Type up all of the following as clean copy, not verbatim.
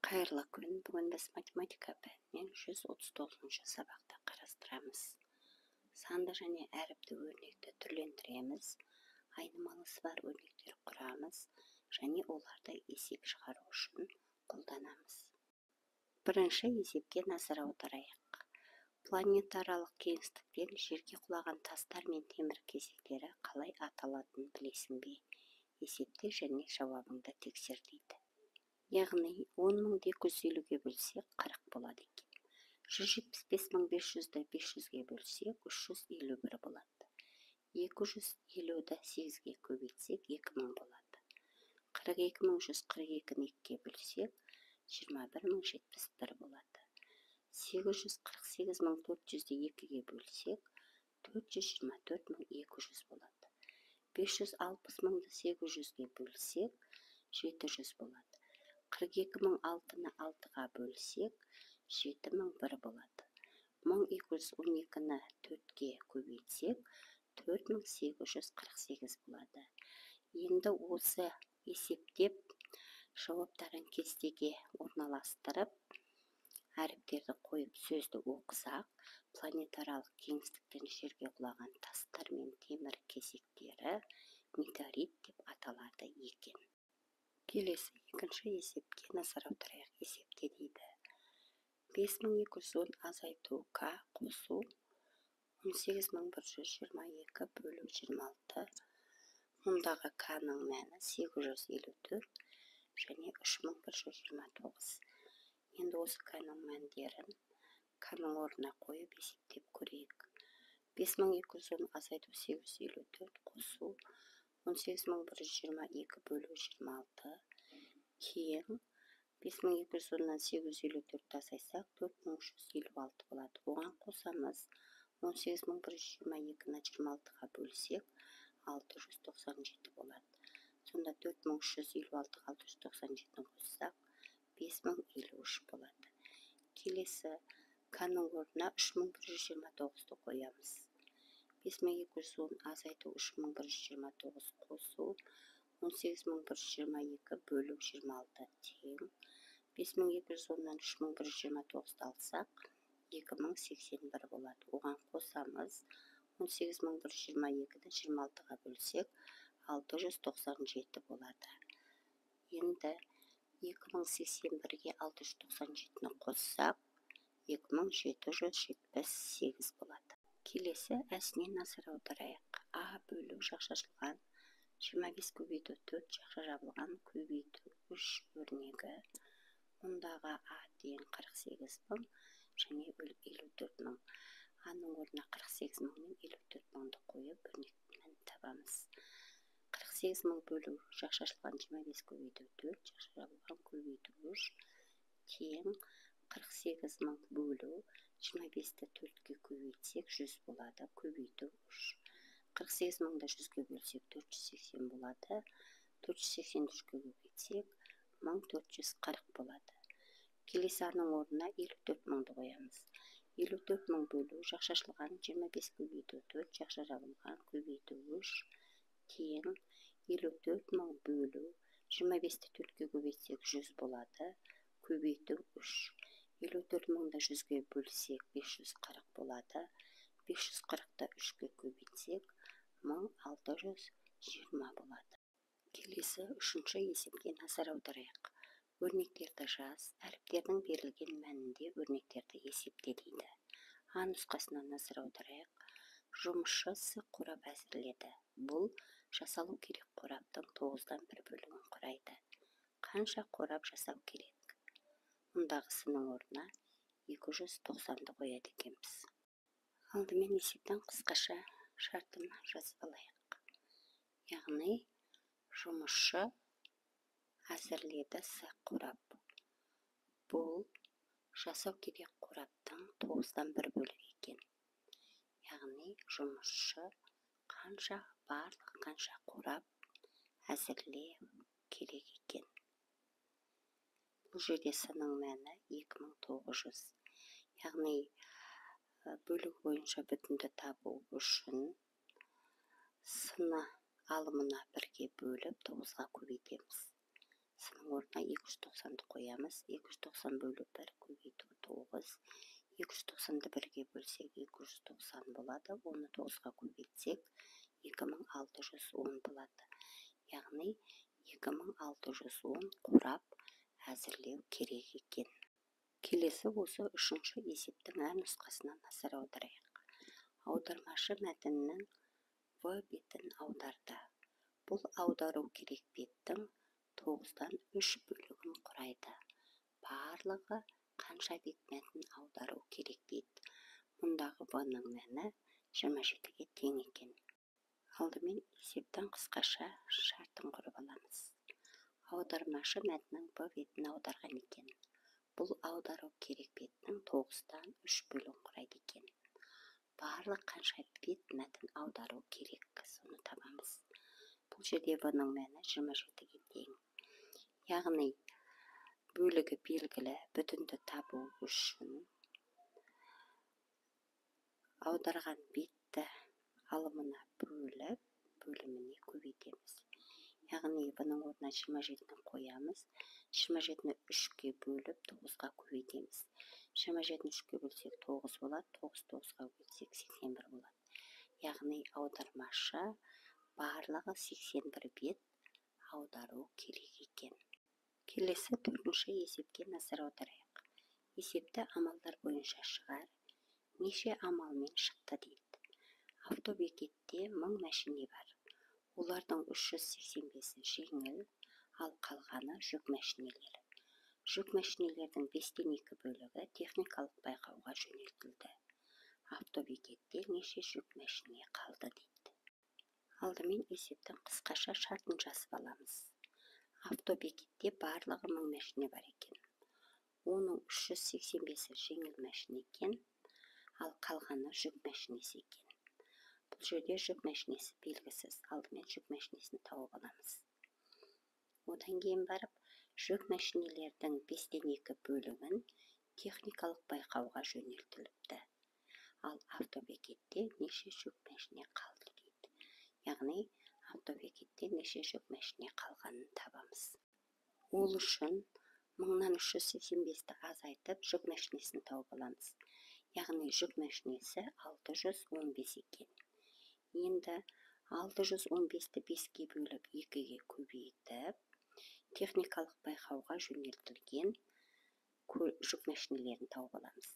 Қайырлы күн! Бүгін біз математика пәнінен 139 сабақты қарастырамыз. Санды және әріпті өрнекті түрлендіреміз, айнымалысы бар өрнектер құрамыз және оларды есеп шығару үшін қолданамыз. Бірінші есепке назар аударайық. Планетаралық кеңістіктен жерге құлаған тастар мен темір кесектері қалай аталатынын білесің бе? Есепте және жауабыңды тексер дейді. Яғни 10 250-ге бөлсек, 40 болады екен. 175 500-ді 500-ге бөлсек, 351 болады. 250-ді 8-ге көбейтсек, 2000 болады. 42 142-ні 2-ге бөлсек, 21 071 болады. 848 400-ді 2-ге бөлсек, 424 200 болады. 560 000-ды 800-ге бөлсек, 700 болады. 42 006-ны 6-ға бөлсек, 7001 болады. 1212-ні 4-ке көбейтсек, 4848 болады. Енді осы есептеп, жауаптарын кестеге орналастырып, әріптерді қойып, сөзді оқысақ, планетаралық кеңістіктен жерге құлаған тастар мен темір кесектері метеорит деп аталады екен. Келесі екінші есепке назар аударайық. Есепте дейді: 5210 азайту к қосу 18 122 бөлу 26. Мұндағы к-ның мәні 854 және 3129. Енді осы к-ның мәндерін к-ның орнына қойып, есептеп көрейік. 5210 азайту 854 қосу 18 122 бөлу 26 тең 5210-нан 854-ті азайтсақ, 4356 болады. Оған қосамыз, 18 122-ні 26-ға бөлсек, 697 болады. Сонда 4356-ға 697-ні қоссақ, 5053 болады. Келесі к-ның орнына 3129-ды қоямыз. 5210 азайту 3129 қосу 18 122 бөлу 26 тең 5210-нан 3129-ды алсақ, 2081 болады. Оған қосамыз, 18 122-ні 26-ға бөлсек, 697 болады. Енді 2081-ге 697-ні қоссақ, 2778 болады. Келесі әсіне назар аударайық. А бөлу жақша ашылған 25 көбейту 4 жақша жабылған көбейту 3 өрнегі. Мұндағы а тең 48 000 және 54 000. Аның орнына 48 000 мен 54 000-ды қойып, өрнектің мәнін табамыз. 48 000 бөлу жақша ашылған 25 көбейту 4 жақша жабылған көбейту 3 тең 48 000 бөлу 25-ті 4-ке көбейтсек, 100 болады, көбейту 3. 48 000-ды 100-ге бөлсек, 480 болады. 480-ді 3-ке көбейтсек, 1440 болады. Келесі аның орнына 54 000-ды қоямыз. 54 000 бөлу жақша ашылған 25 көбейту 4 жақша жабылған көбейту 3 тең 54 000 бөлу 25-ті 4-ке көбейтсек, 100 болады, көбейту 3. 54 000-ды 100-ге бөлсек, 540 болады. 540-ты 3-ке көбейтсек, 1620 болады. Келесі үшінші есепке назар аударайық. Өрнектерді жаз, әріптердің берілген мәнінде өрнектерді есепте дейді. А нұсқасына назар аударайық. Жұмысшы с қорап әзірледі. Бұл жасалу керек қораптың тоғыздан бір бөлігін құрайды. Қанша қорап жасау керек? Мұндағы с-ның орнына 290-ды қояды екенбіз. Алдымен есептің қысқаша шартын жазып алайық. Яғни жұмысшы әзірледі с қорап. Бұл жасау керек қораптың тоғыздан бір бөлігі екен. Яғни жұмысшы қанша, барлығы қанша қорап әзірлеу керек екен? Бұл жерде с-ның мәні 2900. Яғни бөлік бойынша бүтінді табу үшін с-ны алымына бірге бөліп, тоғызға көбейтеміз. С-ның орнына 290-ды қоямыз. 290 бөлу 1 көбейту 9. 290-ды 1-ге бөлсек 290 болады. Оны 9-ға көбейтсек 2610 болады. Яғни 2610 қорап әзірлеу керек екен. Келесі осы үшінші есептің әр нұсқасына назар аударайық. Аудармашы мәтіннің В бетін аударды. Бұл аудару керек беттің 9-дан 3 бөлігін құрайды. Барлығы қанша бет мәтін аудару керек дейді. Мұндағы В-ның мәні 27-ге тең екен. Алдымен есептің қысқаша шартын құрып аламыз. Аудармашы мәтіннің В бетін аударған екен. Бұл аудару керек беттің 9-дан 3 бөлігін құрайды екен. Барлық қанша бет мәтін аудару керек, соны табамыз. Бұл жерде В-ның мәні 27-ге тең. Яғни бөлігі белгілі бүтінді табу үшін аударған бетті алымына бөліп, бөліміне көбейтеміз. Яғни В-ның орнына 27-ні қоямыз. 27-ні 3-ке бөліп, 9-ға көбейтеміз. 27-ні 3-ке бөлсек 9 болады, 9 9-ға бөлсек 81 болады. Яғни аудармашы барлығы 81 бет аудару керек екен. Келесі төртінші есепке назар аударайық. Есепті амалдар бойынша шығар. Неше амалмен шықты дейді. Автобекетте 1000 мәшине бар. Олардың 385-і жеңіл, ал қалғаны жүк мәшинелері. Жүк мәшинелердің 5-тен 2 бөлігі техникалық байқауға жөнелтілді. Автобекетте неше жүк мәшине қалды дейді. Алдымен есептің қысқаша шартын жазып аламыз. Автобекетте барлығы 1000 мәшине бар екен. Оның 385-і жеңіл мәшине екен, ал қалғаны жүк мәшинесі екен. Бұл жерде жүк мәшинесі белгісіз. Алдымен жүк мәшинесін тауып аламыз. Одан кейін барып, жүк мәшинелердің 5-тен 2 бөлігін техникалық байқауға жөнелтіліпті. Ал автобекетте неше жүк мәшине қалды дейді. Яғни автобекетте неше жүк мәшине қалғанын табамыз. Ол үшін 1000-нан 385-ті азайтып, жүк мәшинесін тауып аламыз. Яғни жүк мәшинесі 615 екен. Енді 615-ті 5-ке бөліп 2-ге көбейтіп, техникалық байқауға жөнелтілген жүк мәшинелерін тауып аламыз.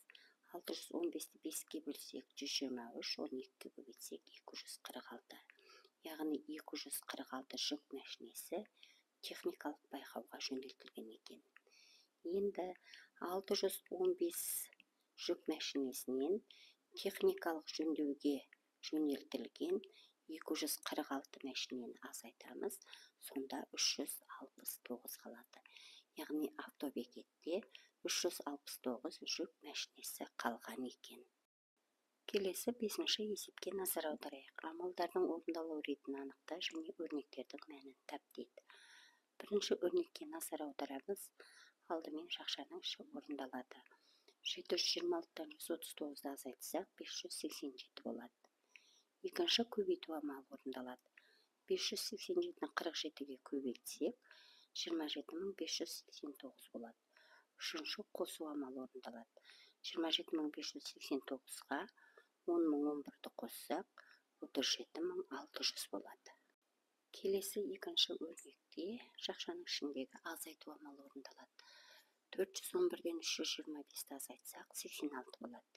615-ті 5-ке бөлсек 123, оны 2-ге көбейтсек 246. Яғни 246 жүк мәшинесі техникалық байқауға жөнелтілген екен. Енді 615 жүк мәшинесінен техникалық жөндеуге жөнелтілген 246 мәшинені азайтамыз, сонда 369 қалады. Яғни автобекетте 369 жүк мәшинесі қалған екен. Келесі 5-ші есепке назар аударайық. Амалдардың орындалу ретін анықта және өрнектердің мәнін тап дейді. Бірінші өрнекке назар аударамыз. Алдымен жақшаның іші орындалады. 726-тан 139-ды азайтсақ, 587 болады. Екінші көбейту амалы орындалады. 587-ні 47-ге көбейтсек, 27589 болады. Үшінші қосу амалы орындалады. 27589-ға 10011-ді қоссақ, 37600 болады. Келесі екінші өрнекте жақшаның ішіндегі азайту амалы орындалады. 411-ден 325-ті азайтсақ, 86 болады.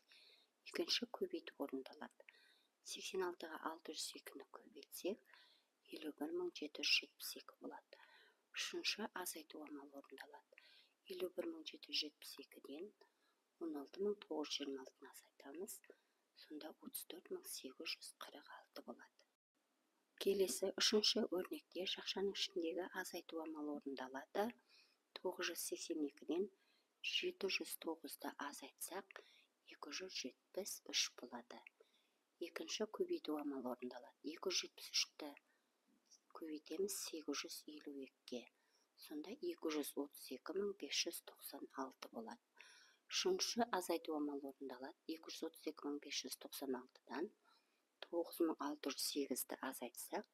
Екінші көбейту орындалады. 86-ға 602-ні көбейтсек, 51772 болады. Үшінші азайту амалы орындалады. 51772-ден 16926-ны азайтамыз, сонда 34846 болады. Келесі үшінші өрнекте жақшаның ішіндегі азайту амалы орындалады. 982-ден 709-ды азайтсақ, 273 болады. Екінші көбейту амалы орындалады. 273-ті көбейтеміз 852-ге. Сонда 232596 болады. Үшінші азайту амалы орындалады. 232596-дан 9608-ді азайтсақ,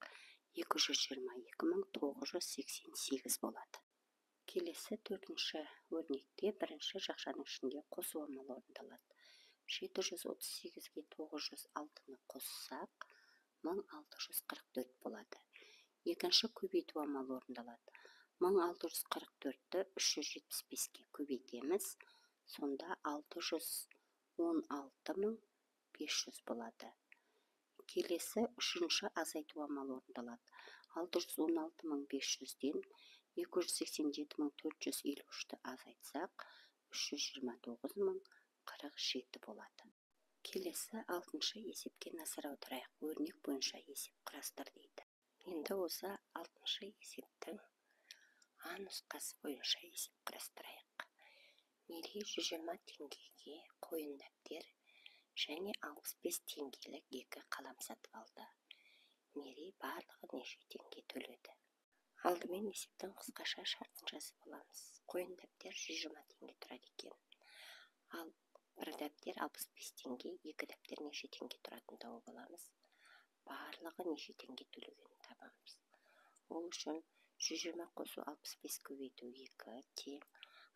222988 болады. Келесі төртінші өрнекте бірінші жақшаның ішінде қосу амалы орындалады. 738-ге 906-ны қоссақ, 1644 болады. Екінші көбейту амалы орындалады. 1644-ті 375-ке көбейтеміз, сонда 616500 болады. Келесі үшінші азайту амалы орындалады. 616500-ден 287453-ті азайтсақ, 329047 болады. Келесі алтыншы есепке назар аударайық. Өрнек бойынша есеп құрастыр дейді. Енді осы алтыншы есептің А нұсқасы бойынша есеп құрастырайық. Мерей 120 теңгеге қойын дәптер және 65 теңгелік екі қалам сатып алды. Мерей барлығы неше теңге төледі? Алдымен есептің қысқаша шартын жазып аламыз. Қойын дәптер 120 теңге тұрады екен. Ал бір дәптер 65 теңге, екі дәптер неше теңге тұратынын тауып аламыз. Барлығы неше теңге төлегенін табамыз. Ол үшін 120 қосу 65 көбейту 2 тең.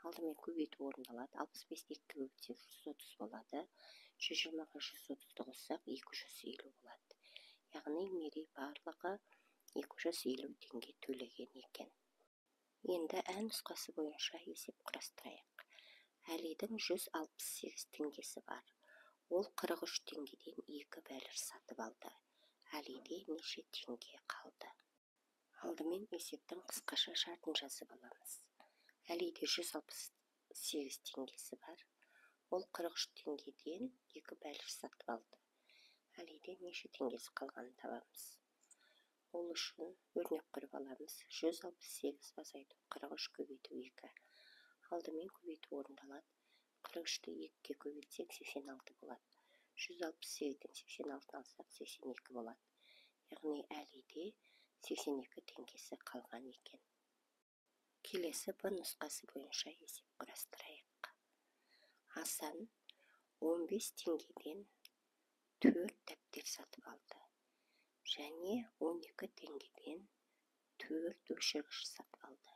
Алдымен көбейту орындалады. 65-ті 2-ге көбейтсек 130 болады. 120-ға 130-ды қоссақ 250 болады. Яғни Мерей барлығы 250 теңге төлеген екен. Енді Ә нұсқасы бойынша есеп құрастырайық. Әлидің 168 теңгесі бар. Ол 43 теңгеден екі бәліш сатып алды. Әлиде неше теңге қалды? Алдымен есептің қысқаша шартын жазып аламыз. Әлиде 168 теңгесі бар. Ол 43 теңгеден екі бәліш сатып алды. Әлиде неше теңгесі қалғанын табамыз. Ол үшін өрнек құрып аламыз. 168 азайту 43 көбейту 2. Алдымен көбейту орындалады. 43-ті 2-ге көбейтсек 86 болады. 168-ден 86-ны алсақ 82 болады. Яғни Әлиде 82 теңгесі қалған екен. Келесі Б нұсқасы бойынша есеп құрастырайық. Асан 15 теңгеден 4 дәптер сатып алды. Және 12 теңгеден 4 өшіргіш сатып алды.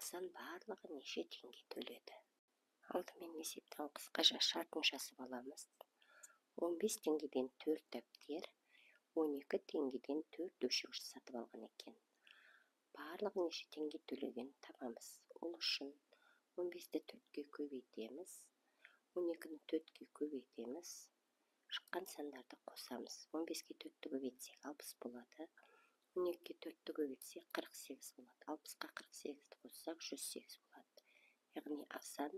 Асан барлығы неше теңге төледі? Алдымен есептің қысқаша шартын жазып аламыз. 15 теңгеден 4 дәптер, 12 теңгеден 4 өшіргіш сатып алған екен. Барлығы неше теңге төлегенін табамыз. Ол үшін 15-ті 4-ке көбейтеміз, 12-ні 4-ке көбейтеміз, шыққан сандарды қосамыз. 15-ке 4-ті көбейтсек 60 болады. 12-ге 4-ті көбейтсек 48 болады. 60-қа 48-ді қоссақ 108 болады. Яғни Асан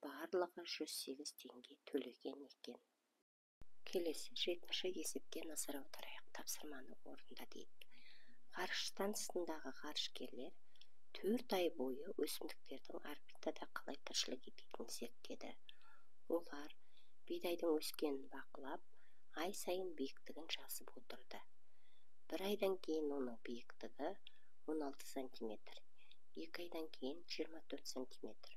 барлығы 108 теңге төлеген екен. Келесі жетінші есепке назар аударайық. Тапсырманы орында дейді. Ғарыш станциясындағы ғарышкерлер 4 ай бойы өсімдіктердің орбитада қалай тіршілік ететінін зерттеді. Олар бидайдың өскенін бақылап, ай сайын биіктігін жазып отырды. Бір айдан кейін оның биіктігі 16 сантиметр, 2 айдан кейін 24 сантиметр,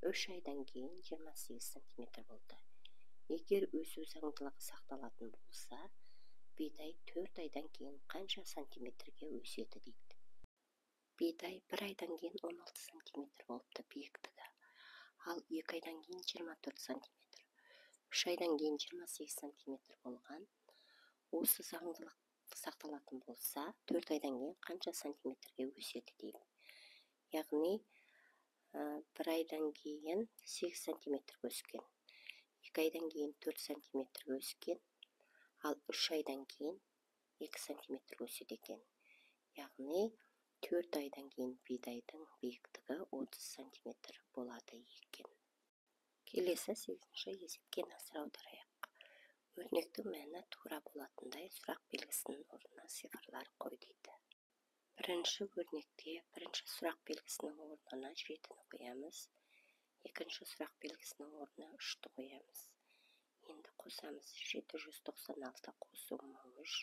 3 айдан кейін 28 сантиметр болды. Егер өсу заңдылығы сақталатын болса, бидай 4 айдан кейін қанша сантиметрге өседі дейді. Бидай 1 айдан кейін 16 сантиметр болыпты биіктігі, ал 2 айдан кейін 24 сантиметр, 3 айдан кейін 28 сантиметр болған. Осы заңдылық сақталатын болса, 4 айдан кейін қанша сантиметрге өседі дейді. Яғни, 1 айдан кейін 8 сантиметрге өскен, 2 айдан кейін 4 сантиметрге өскен, ал 3 айдан кейін 2 сантиметрге өседі екен. Яғни 4 айдан кейін бидайдың биіктігі 30 сантиметр болады екен. Келесі 8-ші есепке назар аударайық. Өрнектің мәні тура болатындай сұрақ белгісінің орнына цифрлар қой дейді. Бірінші өрнекте бірінші сұрақ белгісінің орнына 7-ні қоямыз, екінші сұрақ белгісінің орнына 3-ті қоямыз. Енді қосамыз. 796 қосу 1003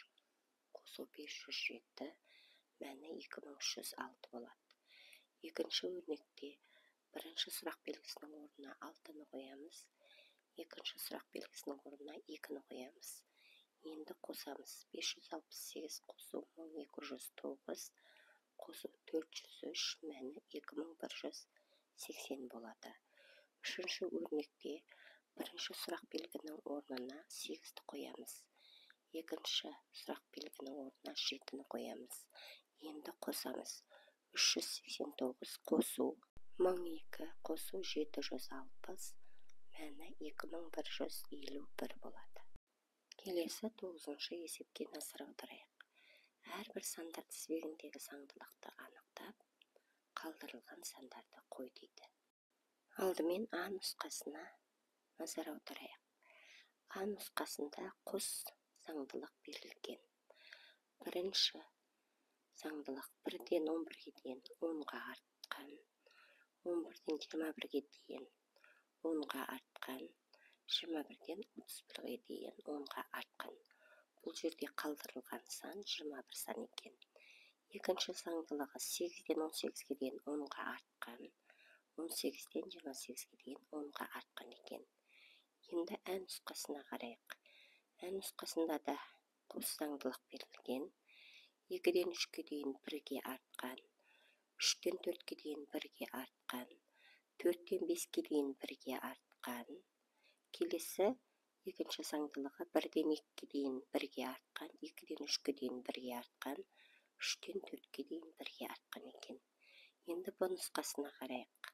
қосу 507 мәні 2306 болады. Екінші өрнекте бірінші сұрақ белгісінің орнына 6-ны қоямыз, екінші сұрақ белгісінің орнына 2-ні қоямыз. Енді қосамыз. 568 қосу 1209 қосу 403 мәні 2180 болады. Үшінші өрнекте бірінші сұрақ белгінің орнына 8-ді қоямыз. Екінші сұрақ белгінің орнына 7-ні қоямыз. Енді қосамыз. 389 қосу 1002 қосу 760 мәні 2151 болады. Келесі 9-шы есепке назар аударайық. Әрбір сандар тізбегіндегі заңдылықты анықтап, қалдырылған сандарды қой дейді. Алдымен А нұсқасына назар аударайық. А нұсқасында қос заңдылық берілген. Бірінші заңдылық 1-ден 11-ге дейін 10-ға артқан, 11-ден 21-ге дейін 10-ға артқан, 21-ден 31-ге дейін 10-ға артқан. Бұл жерде қалдырылған сан 21 сан екен. Екінші заңдылығы 8-ден 18-ге дейін 10-ға артқан, 18-ден 28-ге дейін 10-ға артқан екен. Енді Ә нұсқасына қарайық. Ә нұсқасында да қос заңдылық берілген. 2-ден 3-ке дейін 1-ге артқан, 3-тен 4-ке дейін 1-ге артқан, 4-тен 5-ке дейін 1-ге артқан. Келесі екінші заңдылығы 1-ден 2-ге дейін 1-ге артқан, 2-ден 3-ке дейін 1-ге артқан, 3-тен 4-ке дейін 1-ге артқан екен. Енді Б нұсқасына қарайық.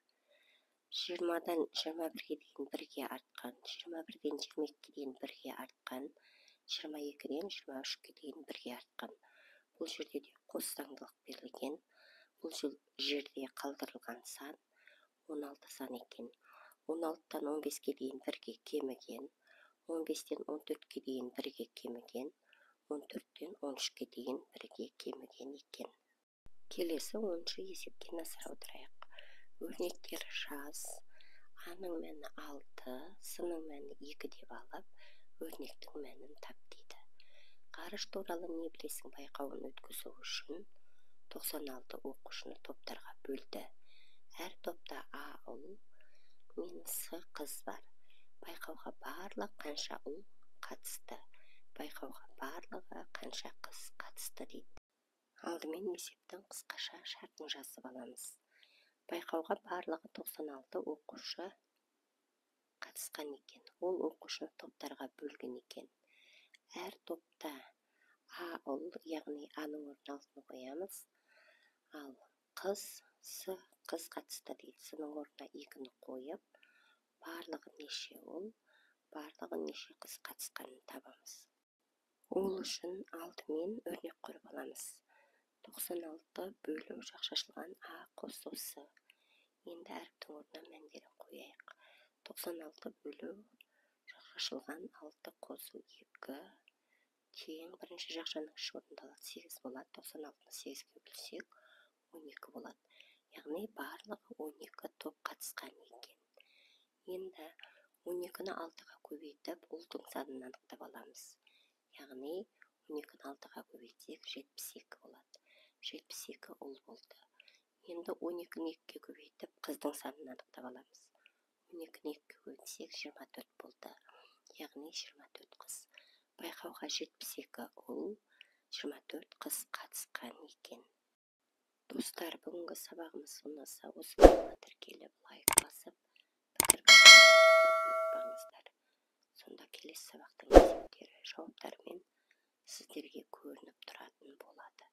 20-дан 21-ге дейін 1-ге артқан, 21-ден 22-ге дейін 1-ге артқан, 22-ден 23-ке дейін 1-ге артқан. Бұл жерде де қос заңдылық берілген. Бұл жерде қалдырылған сан 16 сан екен. 16-тан 15-ке дейін 1-ге кеміген, 15-тен 14-ке дейін 1-ге кеміген, 14-тен 13-ке дейін 1-ге кеміген екен. Келесі 10-шы есепке назар аударайық. Өрнектер жаз, А-ның мәні 6, С-ның мәні 2 деп алып, өрнектің мәнін тап дейді. Ғарыш туралы не білесің байқауын өткізу үшін 96 оқушыны топтарға бөлді. Әр топта А ұл мен С қыз бар. Байқауға барлығы қанша ұл қатысты? Байқауға барлығы қанша қыз қатысты дейді. Алдымен есептің қысқаша шартын жазып аламыз. Байқауға барлығы 96 оқушы қатысқан екен. Ол оқушыны топтарға бөлген екен. Әр топта А ұл, яғни А-ның орнына 6-ны қоямыз. Ал қыз, С қыз қатысты дейді. С-ның орнына 2-ні қойып, барлығы неше ұл, барлығы неше қыз қатысқанын табамыз. Ол үшін алдымен өрнек құрып аламыз. 96 бөлу жақшашылған А қосу С. Енді әріптің орнына мәндерін қояйық. 96 бөлу жақшашылған 6 қосу 2 тең бірінші жақшаның үш орындалады 8 болады. 96-ны 8-ге бөлсек 12 болады. Яғни барлығы 12 топ қатысқан екен. Енді 12-ні 6-ға көбейтіп, ұлдың санын анықтап аламыз. Яғни 12-ні 6-ға көбейтсек 72 болады. 72 ұл болды. Енді 12-ні 2-ге көбейтіп, қыздың санын анықтап аламыз. 12-ні 2-ге көбейтсек 24 болды. Яғни 24 қыз. Байқауға 72 ұл, 24 қыз қатысқан екен. Достар, бүгінгі сабағымыз ұнаса, осы каналға тіркеліп, лайк басып, пікір қалдыруды ұмытпаңыздар. Сонда келесі сабақтың есептері, жауаптарымен сіздерге көрініп тұратын болады.